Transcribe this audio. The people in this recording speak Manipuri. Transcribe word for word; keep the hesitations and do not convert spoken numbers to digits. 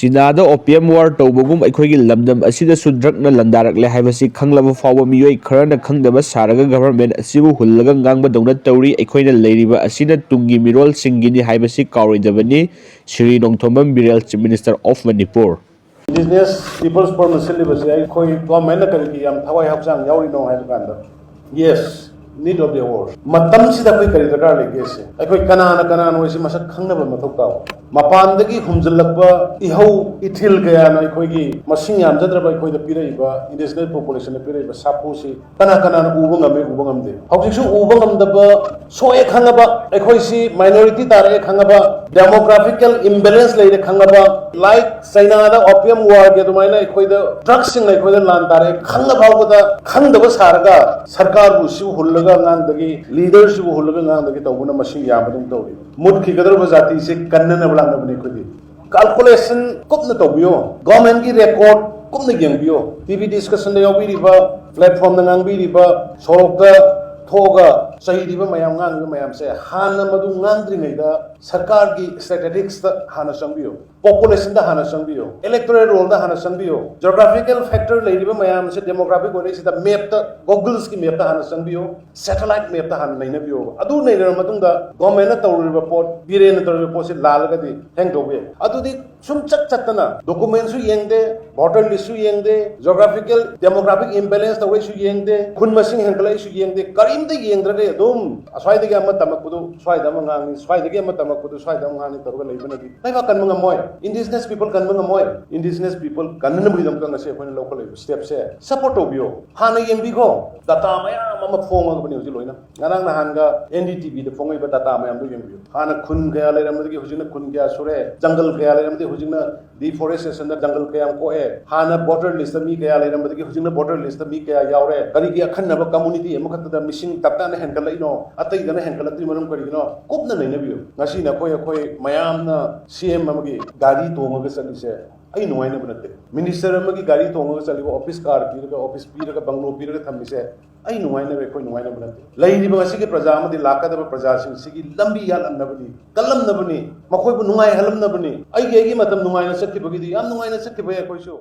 ꯆꯤꯅꯥꯗ ꯑꯣꯄꯤꯌꯝ ꯋꯥꯔ ꯇꯧꯕꯒꯨꯝ ꯑꯩꯈꯣꯏꯒꯤ ꯂꯝꯗꯝ ꯑꯁꯤꯗꯁꯨ ꯗ꯭ꯔꯛꯅ ꯂꯟꯗꯥꯔꯛꯂꯦ ꯍꯥꯏꯕꯁꯤ ꯈꯪꯂꯕ ꯐꯥꯎꯕ ꯃꯤꯑꯣꯏ ꯈꯔꯅ ꯈꯪꯗꯕ ꯁꯥꯔꯒ ꯒꯚꯔꯟꯃꯦꯟꯠ ꯑꯁꯤꯕꯨ ꯍꯨꯜꯂꯒ ꯉꯥꯡꯕꯗꯧꯅ ꯇꯧꯔꯤ꯫ ꯑꯩꯈꯣꯏꯅ ꯂꯩꯔꯤꯕ ꯑꯁꯤꯅ ꯇꯨꯡꯒꯤ ꯃꯤꯔꯣꯜꯁꯤꯡꯒꯤꯅꯤ ꯍꯥꯏꯕꯁꯤ ꯀꯥꯎꯔꯣꯏꯗꯕꯅꯤ꯫ Shri Nongthombam ꯕꯤꯔꯦꯜ, Chief Minister of Manipur꯫ Indigenous People's Forum ꯁꯤꯜꯂꯤꯕꯁꯦ ꯑꯩꯈꯣꯏ ꯒꯣꯔꯃꯦꯟꯅ ꯀꯔꯤꯒꯤ ꯌꯥꯝ ꯊꯋꯥꯏ ꯍꯛꯆꯥꯡ ꯌꯥꯎꯔꯤꯅꯣ ꯍꯥꯏꯕ ꯀꯥꯟꯗ, yes, need of the hour, ꯃꯇꯝꯁꯤꯗ ꯑꯩꯈꯣꯏ ꯀꯔꯤ ꯗꯔꯀꯥꯔ ꯂꯩꯒꯦ ꯁꯦ ꯑꯩꯈꯣꯏ ꯀꯅꯥꯅ ꯀꯅꯥꯅꯣ ꯍꯥꯏꯁꯤ ꯃꯁꯛ ꯈꯪꯅꯕ ꯃꯊꯧ ꯇꯥꯕ꯫ ꯃꯄꯥꯟꯗꯒꯤ ꯍꯨꯝꯖꯤꯜꯂꯛꯄ ꯏꯍꯧ ꯏꯊꯤꯜ ꯀꯌꯥꯅ ꯑꯩꯈꯣꯏꯒꯤ ꯃꯁꯤꯡ ꯌꯥꯝꯖꯗ꯭ꯔꯕ ꯑꯩꯈꯣꯏꯗ ꯄꯤꯔꯛꯏꯕ, indigenous population ꯗ ꯄꯤꯔꯛꯏꯕ ꯁꯥꯐꯨꯁꯤ ꯀꯅꯥ ꯀꯅꯥꯅ ꯎꯕ ꯉꯝꯃꯤ, ꯎꯕ ꯉꯝꯗꯦ? ꯍꯧꯖꯤꯛꯁꯨ ꯎꯕ ꯉꯝꯗꯕ, ꯁꯣꯛꯑꯦ ꯈꯪꯉꯕ, ꯑꯩꯈꯣꯏꯁꯤ minority ꯇꯥꯔꯛꯑꯦ ꯈꯪꯉꯕ, demographical imbalance ꯂꯩꯔꯦ ꯈꯪꯉꯕ, like ꯆꯩꯅꯥꯗ opium war ꯒꯤ ꯑꯗꯨꯃꯥꯏꯅ ꯑꯩꯈꯣꯏꯗ ꯗ꯭ꯔꯒꯁꯤꯡ ꯑꯩꯈꯣꯏꯗ ꯂꯥꯟ ꯇꯥꯔꯛꯑꯦ ꯈꯪꯉ ꯐꯥꯎꯕꯗ ꯈꯪꯗꯕ ꯁꯥꯔꯒ ꯁꯔꯀꯥꯔꯕꯨ ꯁꯤꯕꯨ ꯍꯨꯜꯂꯒ ꯑꯉꯥꯡꯗꯒꯤ, leader ꯁꯤꯕꯨ ꯍꯨꯜꯂꯒ ꯑꯉꯥꯡꯗꯒꯤ ꯇꯧꯕꯅ ꯃꯁꯤꯡ ꯌꯥꯝꯕꯗꯧꯅ ꯇꯧꯔꯤ꯫ ꯃꯨꯠꯈꯤꯒꯗꯧꯔꯕ ꯖꯥꯇꯤꯁꯦ ꯀꯟꯅꯅꯕ ꯂꯥꯛꯅꯕꯅꯤ ꯑꯩꯈꯣꯏꯗꯤ꯫ Calculation ꯀꯨꯞꯅ ꯇꯧꯕꯤꯌꯣ, ꯒꯣꯔꯃꯦꯟꯒꯤ ꯔꯦꯀꯣꯔꯗ ꯀꯨꯞꯅ ꯌꯦꯡꯕꯤꯌꯣ, ꯇꯤ ꯚꯤ ꯗꯤꯁꯀꯁꯟꯗ ꯌꯥꯎꯕꯤꯔꯤꯕ, ꯄ꯭ꯂꯦꯠꯐꯣꯝꯗ ꯉꯥꯡꯕꯤꯔꯤꯕ, ꯁꯣꯔꯣꯛꯇ ꯊꯣꯛꯑꯒ ꯆꯩꯔꯤꯕ ꯃꯌꯥꯝ, ꯉꯥꯡꯉꯤꯕ ꯃꯌꯥꯝꯁꯦ ꯍꯥꯟꯅ ꯃꯗꯨ ꯉꯥꯡꯗ꯭ꯔꯤꯉꯩꯗ ꯁꯔꯀꯥꯔꯒꯤ ꯁ꯭ꯇꯦꯇꯤꯁꯇꯤꯛꯁꯇ ꯍꯥꯟꯅ ꯆꯪꯕꯤꯌꯨ, ꯄꯣꯄꯨꯂꯦꯁꯟꯗ ꯍꯥꯟꯅ ꯆꯪꯕꯤꯌꯨ, ꯏꯂꯦꯛꯇꯣꯔꯦꯜ ꯔꯣꯜꯗ ꯍꯥꯟꯅ ꯆꯪꯕꯤꯌꯨ, ꯖꯤꯑꯣꯒ꯭ꯔꯥꯐꯤꯀꯦꯜ ꯐꯦꯛꯇꯔ ꯂꯩꯔꯤꯕ ꯃꯌꯥꯝ ꯑꯁꯤ ꯗꯦꯃꯣꯒ꯭ꯔꯥꯐꯤꯛ ꯑꯣꯏꯔꯛꯏꯁꯤꯗ ꯃꯦꯞꯇ, ꯒꯨꯒꯜꯁꯀꯤ ꯃꯦꯞꯇ ꯍꯥꯟꯅ ꯆꯪꯕꯤꯌꯨ, ꯁꯦꯇꯦꯂꯥꯏꯠ ꯃꯦꯞꯇ ꯍꯥꯟꯅ ꯅꯩꯅꯕꯤꯌꯣꯕ꯫ ꯑꯗꯨ ꯅꯩꯅꯔꯕ ꯃꯇꯨꯡꯗ ꯒꯣꯔꯃꯦꯟꯅ ꯇꯧꯔꯤꯕ ꯄꯣꯠ, ꯕꯤꯔꯦꯟꯅ ꯇꯧꯔꯤꯕ ꯄꯣꯠꯁꯤ ꯂꯥꯜꯂꯒꯗꯤ ꯍꯦꯡꯗꯧꯕ ꯌꯥꯏ꯫ ꯑꯗꯨꯗꯤ ꯁꯨꯝ ꯆꯠ ꯆꯠꯇꯅ ꯗꯣꯀꯨꯃꯦꯟꯁꯨ ꯌꯦꯡꯗꯦ, ꯚꯣꯇꯔ ꯂꯤꯁꯁꯨ ꯌꯦꯡꯗꯦ, ꯖꯤꯑꯣꯒ꯭ꯔꯥꯐꯤꯀꯦꯜ ꯗꯦꯃꯣꯒ꯭ꯔꯥꯐꯤꯛ ꯏꯝꯕꯦꯂꯦꯟꯁ ꯇꯧꯔꯛꯏꯁꯨ ꯌꯦꯡꯗꯦ, ꯈꯨꯟ ꯃꯁꯤꯡ ꯍꯦꯟꯒꯠꯂꯛꯏꯁꯨ ꯌꯦꯡꯗꯦ, ꯀꯔꯤꯝꯇ ꯌꯦꯡꯗ꯭ꯔꯒ ꯑꯗꯨꯝ ꯑꯁ꯭ꯋꯥꯏꯗꯒꯤ ꯑꯃ ꯇꯝꯃꯛꯄꯗꯨ ꯁ꯭ꯋꯥꯏꯗ ꯑꯃ ꯉꯥꯡꯉꯤ, ꯁ꯭ꯋꯥꯏꯗꯒꯤ ꯑꯃ ꯇꯝꯃꯛꯄꯗꯨ ꯁ꯭ꯋꯥꯏꯗ ꯑꯃ ꯉꯥꯡꯉꯤ ꯇꯧꯔꯒ ꯂꯩꯕꯅꯗꯤ ꯂꯩꯕꯥꯛ ꯀꯟꯕ ꯉꯝꯃꯣꯏ, ꯏꯟꯗꯤꯖꯤꯅꯁ ꯄꯤꯄꯜ ꯀꯟꯕ ꯉꯝꯃꯣꯏ꯫ ꯏꯟꯗꯤꯖꯤꯅꯁ ꯄꯤꯄꯜ ꯀꯟꯅꯅꯕꯒꯤꯗꯃꯛꯇ ꯉꯁꯤ ꯑꯩꯈꯣꯏꯅ ꯂꯧꯈꯠꯂꯛꯏꯕ ꯁ꯭ꯇꯦꯞꯁꯦ ꯁꯞꯄꯣꯔꯠ ꯇꯧꯕꯤꯌꯣ꯫ ꯍꯥꯟꯅ ꯌꯦꯡꯕꯤꯈꯣ, ꯗꯇꯥ ꯃꯌꯥꯝ ꯑꯃ ꯐꯣꯡꯉꯕꯅꯤ ꯍꯧꯖꯤꯛ ꯂꯣꯏꯅ꯫ ꯉꯔꯥꯡ ꯅꯍꯥꯟꯒ ꯑꯦꯟ ꯗꯤ ꯇꯤ ꯚꯤꯗ ꯐꯣꯡꯉꯛꯏꯕ ꯗꯇꯥ ꯃꯌꯥꯝꯗꯣ ꯌꯦꯡꯕꯤꯌꯨ꯫ ꯍꯥꯟꯅ ꯈꯨꯟ ꯀꯌꯥ ꯂꯩꯔꯝꯕꯗꯒꯤ ꯍꯧꯖꯤꯛꯅ ꯈꯨꯟ ꯀꯌꯥ ꯁꯨꯔꯦ, ꯖꯪꯒꯜ ꯀꯌꯥ ꯂꯩꯔꯝꯕꯗꯒꯤ ꯍꯧꯖꯤꯛꯅ ꯗꯤꯐꯣꯔꯦꯁꯇꯦꯁꯟꯗ ꯖꯪꯒꯜ ꯀꯌꯥꯝ ꯀꯣꯛꯑꯦ, ꯍꯥꯟꯅ ꯚꯣꯇꯔ ꯂꯤꯁꯇ ꯃꯤ ꯀꯌꯥ ꯂꯩꯔꯝꯕꯗꯒꯤ ꯍꯧꯖꯤꯛꯅ ꯚꯣꯇꯔ ꯂꯤꯁꯇ ꯃꯤ ꯀꯌꯥ ꯌꯥꯎꯔꯦ, ꯀꯔꯤꯒꯤ ꯑꯈꯟꯅꯕ ꯀꯝꯃꯨꯅꯤꯇꯤ ꯑꯃꯈꯛꯇꯗ ꯃꯤꯁꯤꯡ ꯇꯞ ꯇꯥꯅ ꯍꯦꯟꯒꯠꯂꯛꯏꯅꯣ, ꯑꯇꯩꯗꯅ ꯍꯦꯟꯒꯠꯂꯛꯇ꯭ꯔꯤ ꯃꯔꯝ ꯀꯔꯤꯒꯤꯅꯣ, ꯀꯨꯞꯅ ꯅꯩꯅꯕꯤꯌꯨ꯫ ꯉꯁꯤ ꯅꯈꯣꯏ ꯑꯩꯈꯣꯏ ꯃꯌꯥꯝꯅ ꯁꯤ ꯑꯦꯝ ꯑꯃꯒꯤ ꯒꯥꯔꯤ ꯇꯣꯡꯉꯒ ꯆꯠꯂꯤꯁꯦ ꯑꯩ ꯅꯨꯡꯉꯥꯏꯅꯕ ꯅꯠꯇꯦ꯫ ꯃꯤꯅꯤꯁꯇꯔ ꯑꯃꯒꯤ ꯒꯥꯔꯤ ꯇꯣꯡꯉꯒ ꯆꯠꯂꯤꯕ, ꯑꯣꯐꯤꯁ ꯀꯥꯔ ꯄꯤꯔꯒ, ꯑꯣꯐꯤꯁ ꯄꯤꯔꯒ, ꯕꯪꯒ꯭ꯂꯣ ꯄꯤꯔꯒ ꯊꯝꯃꯤꯁꯦ ꯑꯩ ꯅꯨꯡꯉꯥꯏꯅꯕ, ꯑꯩꯈꯣꯏ ꯅꯨꯡꯉꯥꯏꯅꯕ ꯅꯠꯇꯦ꯫ ꯂꯩꯔꯤꯕ ꯉꯁꯤꯒꯤ ꯄ꯭ꯔꯖꯥ ꯑꯃꯗꯤ ꯂꯥꯛꯀꯗꯕ ꯄ꯭ꯔꯖꯥꯁꯤꯡꯁꯤꯒꯤ ꯂꯝꯕꯤ ꯌꯥꯠꯂꯝꯅꯕꯅꯤ, ꯀꯜꯂꯝꯅꯕꯅꯤ, ꯃꯈꯣꯏꯕꯨ ꯅꯨꯡꯉꯥꯏꯍꯜꯂꯝꯅꯕꯅꯤ꯫ ꯑꯩꯒꯤ, ꯑꯩꯒꯤ ꯃꯇꯝ ꯅꯨꯡꯉꯥꯏꯅ ꯆꯠꯈꯤꯕꯒꯤꯗꯤ ꯌꯥꯝ ꯅꯨꯡꯉꯥꯏꯅ ꯆꯠꯈꯤꯕ ꯌꯥꯏ ꯑꯩꯈꯣꯏꯁꯨ꯫